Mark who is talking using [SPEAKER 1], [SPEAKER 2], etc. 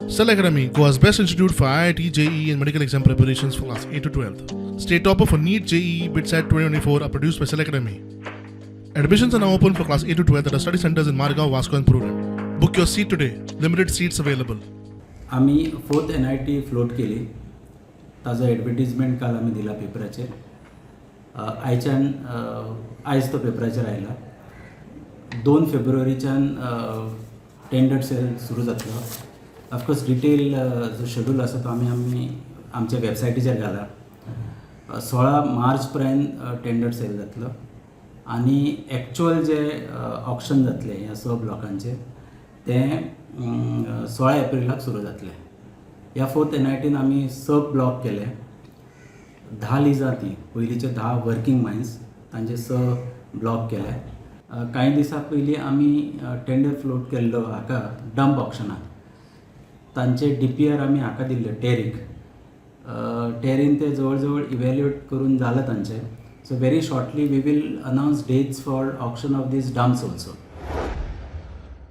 [SPEAKER 1] Cell Academy, Goa's best institute for IIT, JEE, and medical exam preparations for class 8 to 12. State topper for NEET, JEE, BITSAT 2024 are produced by Cell Academy. Admissions are now open for class 8 to 12 at our study centers in Margao, Vasco, and Purulem. Book your seat today. Limited seats available.
[SPEAKER 2] आमी fourth NIT float केली. ताजो advertisement काल आमी दिला पेपराचेर. आयच्यान आयज तो पेपराचेर आयला. 2 फेब्रुवारीच्यान टेंडर सेल सुरू जातलो. ऑफकोर्स, डिटेल जो शेड्यूल आसा तो आमी आमच्या वेबसायटीचेर घाला. 16 मार्च पर्यंत टेंडर सेल जातलो आनी एक्चुअल जे ऑक्शन जातलें ह्या स ब्लॉकांचेर, तें 16 एप्रिलाक सुरू जातलें. ह्या फोर्थ एनआयटीन आमी स ब्लॉक केले. 10 लिजां ती पयलींचे 10 वर्कींग मायन्स, तांचे स ब्लॉक केले. कांय दिसां पयलीं आमी टेंडर फ्लोट केल्लो हाका, डंप ऑक्शनाक. तांचे डीपीआर आमी हाका दिल्ले, टेरीक. टेरीन ते जवळ जवळ इव्हॅल्युएट करून जालां तांचें. So very shortly we will announce dates for auction of these dumps also.